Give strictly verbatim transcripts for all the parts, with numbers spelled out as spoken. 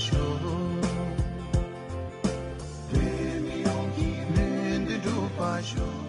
ཤོག་བོད་མི་ཡོངས་ཀྱི་ལུས་འདི་འགྲུབ་པར་ཤོག་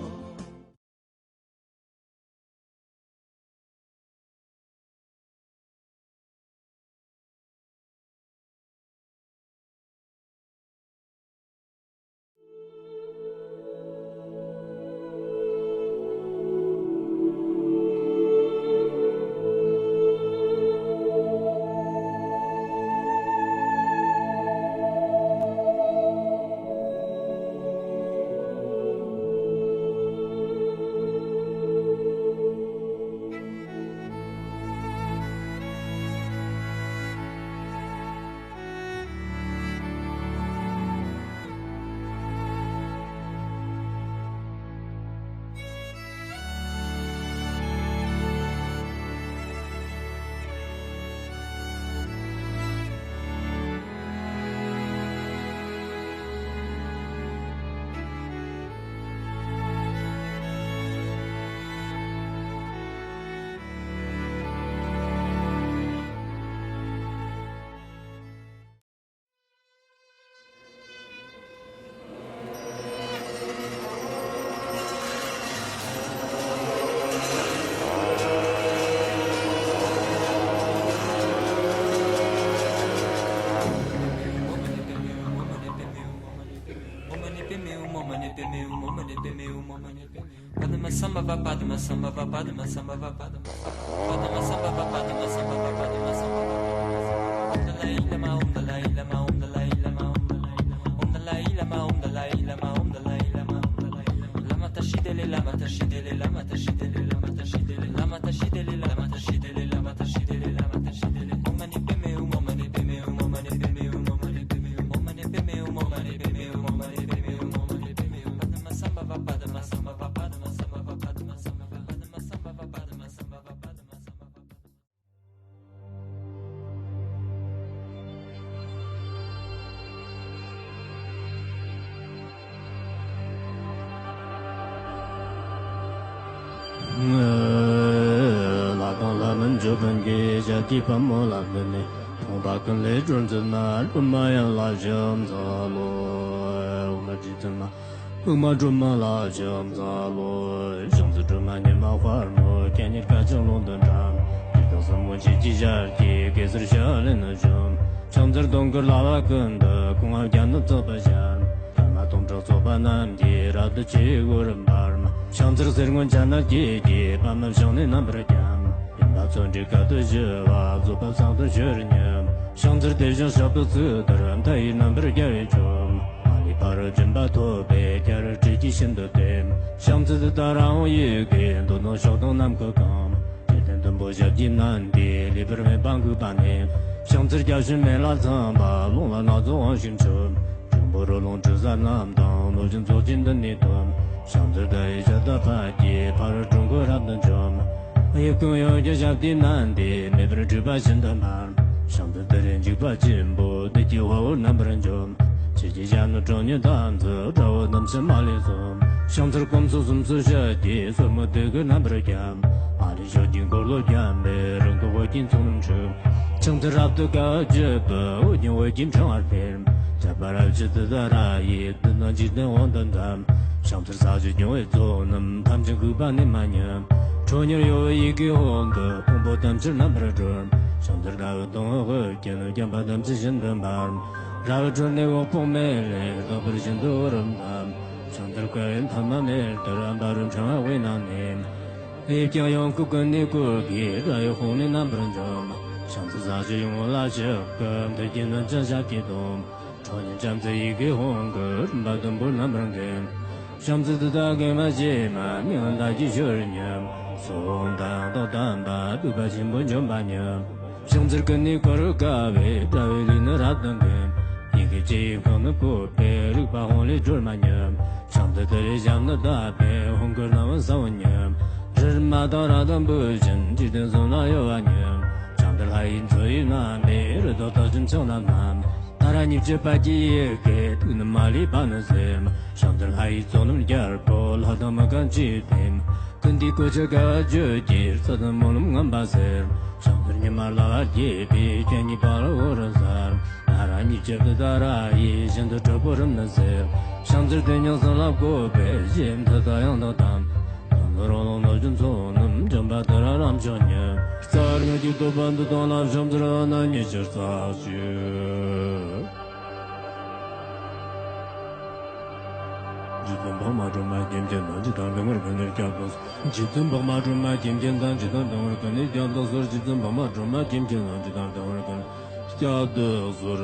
ལྷ་དང་ལྷ་མིན་ཇོ་བོ་གི་ཞབས་ཀྱི་པདྨོ་ལ་བརྟེན་ནས། མཐོང་བ་ཀུན་ལས་སྒྲོལ་མཛད་མ། སྒྲོལ་མ་ཡན་ལག་བཞི་འཛིན་ལོ། འོག་མ་རྗེ་བཙུན་མ། དབུས་མ་སྒྲོལ་མ་ལ་ཕྱག་འཚལ་ལོ། བྱང་རྩེ་སྒྲོལ་མ་ཉི་མ་དཔལ་མོ། སྐད་སྙན་སྐད་ཅིག་ཀློང་དུ་འགྲོ། ཡི་དྭགས་སྲིན་མོ་བཞི་བརྒྱའི་ཞལ་གྱི། གེ་སར་ཞལ་ནས་བྱོན། བྱང་རྩེར་སྟོན་ཁར་ལྷ་བ་ཀུན་འདུས། སྐུ་ལྔ་བརྒྱ་ནི་བརྩེགས་པར་ཤར། ལྷ་མ་དོམ་ཕྲག་ཚོགས་པ་རྣམས་ཀྱིས། རབ་ཏུ་ཆོས་གོས་རབ་འབར། བྱང་རྩེར་གསེར་སྔོན་ཆ་ནག་གི། རྒྱལ་པོ་དམར་པོ་ཕྱག་ནས་རྣམ་པར་བརྒྱན། བསྟན་པ་བརྩོན་འགྲུས་དཀའ་ཐུབ་ཞི་བ། རྫོགས་པ་སངས་དོན་ཤོར་ཉིད། བྱང་རྩེར་དེ་བཞིན་གཤེགས་པའི་གཙུག་ཏོར། མཐའ་ཡས་རྣམ་པར་རྒྱལ་བས་བསྐྱོད། མ་ལུས་ཕ་རོལ་འགྲིམ་པ་ཐོབ་པའི། རྒྱལ་བའི་སྲས་ཀྱིས་ཤིན་ཏུ་བསྟེན། བྱང་རྩེ་ཏུཏྟཱ་ར་ཧཱུྃ་ཡི་གེས། འདོད་དོན་ཕྱོགས་དང་ནམ་མཁའ་གང་། འཇིག་རྟེན་བདུན་པོ་ཞབས་ཀྱིས་མནན་ཏེ། ལུས་པར་མེད་པ་འགུགས་པ་ནི། བྱང་རྩེར་རྒྱ་ཆེན་མེ་ལྷ་ཚངས་པ། རླུང་ལྷ་སྣ་ཚོགས་དབང་ཕྱུག་མཆོད། འབྲོང་པོ་རོ་ལངས་དྲི་ཟ་རྣམས་དང་། གནོད་སྦྱིན་ཚོགས་ཀྱིས་མདུན་ནས་བསྟོད། བྱང་རྩེར་ཏཱ་ལའི་ཞབས་རྟ་ཕག་གི། ཕ་རོལ་འགྲོ་མགོན་རབ་ཏུ་འཇོམས། དབྱིབས་ཀུན་ཡོངས་ཀྱི་ཞབས་ཀྱིས་མནན་ཏེ། མེ་འབར་འཁྲུགས་པ་ཤིན་ཏུ་འབར། བྱང་རྩེར་ཏུ་རེ་འཇིགས་པ་ཆེན་པོ། བདུད་ཀྱི་དཔའ་བོ་རྣམ་པར་འཇོམས། ཆོས་ཀྱི་ཞལ་ནི་ཁྲོ་གཉེར་དམ་ཚིག། དགྲ་བོ་རྣམས་ཀྱི་མ་ལུས་གསོད། བྱང་རྩེར་སྐོམ་སོགས་གསུམ་མཚོན་ཞབས་ཀྱིས། སོར་མོས་དུད་ཁུ་རྣམ་པར་བརྒྱན། ཨ་རིག་ཕྱོགས་ཀྱི་འཁོར་ལོ་བརྒྱན་པའི། རིམ་གྲོ་འོད་ཀྱི་མཚོ་རྣམས་འཁྲིགས། བྱང་རྩེར་རབ་ཏུ་དགའ་བ་བརྗིད་པའི། འོད་ཀྱི་འོད་ཀྱིས་ཕྲེང་བ་འཕེལ། ཁྱབ་པ་རབ་ཕྱི་ཏུཏྟཱ་ར་ཡིས། བདུད་རྣམས་འཇིག་རྟེན་དབང་དུ་བསྡམས། བྱང་རྩེར་ས་གཞི་སྐྱོང་བའི་ཚོགས་རྣམས། ཐམས་ཅད་འགུགས་པ་ནི་མ་ཉིད། ཁྲོ་གཉེར་གཡོ་བའི་ཡི་གེ་ཧཱུྃ་གིས། ཕུང་པོ་ཐམས་ཅད་རྣམ་པར་སྒྲོལ། བྱང་རྩེར་ཟླ་བའི་གདོང་དབུས་བརྒྱན། བརྒྱན་པ་ཐམས་ཅད་ཤིན་ཏུ་འབར། རབ་ཁྲོས་ནི་འོད་དཔག་མེད་ལས། རྟག་པར་ཤིན་ཏུ་འོད་རབ་འབར། བྱང་རྩེར་བསྐལ་པའི་མཐའ་མ་མེད་དོར། འབར་བའི་ཕྲེང་བ་དབུས་ན་གནས། དབྱིབས་ཀྱང་ཡང་དག་ཀུན་ནས་བསྐོར་གྱིས། དགྲ་ཡི་དཔུང་ནི་རྣམ་པར་འཇོམས། བྱང་རྩེ་ས་གཞི་ཡོངས་ལ་གཤེགས་ཀྱིས། མཐིལ་གྱིས་གནོན་ཅིང་ཞབས་ཀྱིས་བརྡུང་། ཁྲོ་གཉེར་ལྕམ་རྩེ་ཡི་གེ་ཧཱུྃ་གིས། རིམ་པ་བདུན་པོ་རྣམ་པར་འགེམས། བྱང་རྩེ་ཏུཏྟཱ་གེ་སར་ཞེས་མ། མིང་བདག་གིས་ཤོར་ཉམས། སྲོག་དང་ཐོག་དམ་པ། གདུག་པ་ཆེན་པོས་འཇོམས་པ་ཉིད། བྱང་རྩེར་ཀུན་ནས་བསྐོར་དགའ་བའི། དགྲ་བོའི་ལུས་ནི་རབ་ཏུ་འགེམས། ཡི་གེ་ལྕེ་ཡི་ཁོག་ནས་བཀོད་པའི། རིག་པ་དབང་ལས་སྒྲོལ་མ་ཉིད། བྱང་རྩེ་ཏུ་རེའི་ཞབས་ནི་བརྡབས་པས། ཧཱུྃ་གི་སྣང་བ་གསལ་བ་ཉིད། རི་དམར་དང་ར་དང་བུ་བཞིན། འཇིག་རྟེན་གསུམ་ལ་གཡོ་བ་ཉིད། བྱང་རྩེར་ལྷ་ཡི་མཚོ་ཡིས་མནན་པས། རི་དྭགས་རྟགས་ཅན་ཕྱག་ན་བསྣམས། ཏཱ་ར་གཉིས་བརྗོད་པད་ཀྱི་ཡི་གེས། དུག་རྣམས་མ་ལུས་པ་ནི་སེལ། བྱང་རྩེར་ལྷ་ཡི་ཚོགས་རྣམས་རྒྱལ་པོ། ལྷ་དང་མི་རྒན་ཅིས་བསྟེན། ཀུན་འདུས་གོ་ཆ་དགའ་བ་བརྗོད་ཀྱིས། རྩ་དང་སྨོན་ལམ་ངན་པ་སེལ། བྱང་རྩེར་ཉི་མ་ལ་ལ་རྒྱས་པའི། སྤྱན་གཉིས་པ་ལ་འོད་རབ་གསལ། ཏཱ་ར་ ཞབས་ཏུ་ཏཱ་ར་ཡིས་ཤིན་ཏུ་གྲོགས་པོ་རིམ་གནས་སེལ། ཕྱག་འཚལ་དེ་ཉིད་བྱིན་རླབས་བཀོད་པའི་ཞིང་དུ་ད་ཡང་དག་དང་། དང་པོ་རང་ལུགས་སྣོད་བཅུད་ཚོགས་རྣམས་འདྲེན་པ་ཏཱ་ར་རམ་བྱུང་ཉིད། རྩ་བར་ཉིད་ཀྱི་རྟོགས་པ་འདི་དང་ལ་ཕྱག་འཚལ་ཨ་ན་ཉིད་ཕྱིར་བསྔགས་ཞུ། རྗེ་བཙུན་འཕགས་མ་སྒྲོལ་མ་ཁྱེད་མཁྱེན་དང་། ཇི་ལྟར་འདུལ་བར་ཀུན་ནས་སྐྱབས་སུ། རྗེ་བཙུན་འཕགས་མ་སྒྲོལ་མ་ཁྱེད་མཁྱེན་དང་། ཇི་ལྟར་འདུལ་བར་ཀུན་ནས་སྐྱབས་སུ་གསོལ། རྗེ་བཙུན་འཕགས་མ་སྒྲོལ་མ་ཁྱེད་མཁྱེན་དང་། ཇི་ལྟར་འདུལ་བར་ཀུན་ནས་སྐྱབས་སུ་གསོལ།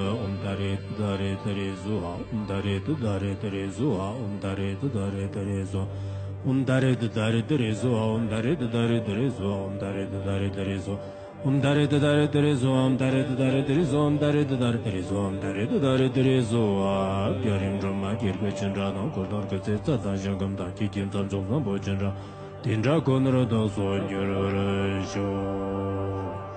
ཨོཾ་ཏཱ་རེ་ཏུཏྟཱ་རེ་ཏུ་རེ་སྭཱ་ཧཱ། ཨོཾ་ཏཱ་རེ་ཏུཏྟཱ་རེ་ཏུ་རེ་སྭཱ་ཧཱ། ཨོཾ་ཏཱ་རེ་ཏུཏྟཱ་རེ་ཏུ་རེ་སྭཱ་ཧཱ། ཨོཾ་ཏཱ་རེ་ཏུཏྟཱ་རེ་ཏུ་རེ་སྭཱ་ཧཱ། ཨོཾ་ཏཱ་རེ་ཏུཏྟཱ་རེ་ཏུ་རེ་སྭཱ་ཧཱ། ཨོཾ་ཏཱ་རེ་ཏུཏྟཱ་རེ་ཏུ་རེ་སྭཱ་ཧཱ། ཨོཾ་ཏཱ་རེ་ཏུཏྟཱ་རེ་ཏུ་རེ་སྭཱ་ཧཱ། ཨོཾ་ཏཱ་རེ་ཏུཏྟཱ་རེ་ཏུ་རེ་སྭཱ་ཧཱ། ཨོཾ་ཏཱ་རེ་ཏུཏྟཱ་རེ་ཏུ་རེ་སྭཱ་ཧཱ། ཨོཾ་ཏཱ་རེ་ཏུཏྟཱ་རེ་ཏུ་རེ་སྭཱ་ཧཱ། བསྐྱེད་རིམ་སྒྲོལ་མ་དཀྱིལ་འཁོར་ཆེན་དྲུག་དང་། འཁོར་དང་སྐུ་ཚེ་རྩ་དང་ཞིང་ཁམས་དང་། སྐྱེ་མཆེད་རྩ་མཆོག་བཟང་པོ་ཆེན་དྲུག་དེ་འདྲ་ཁོ་ནར་བདག་སོགས་འགྱུར་བར་ཤོག།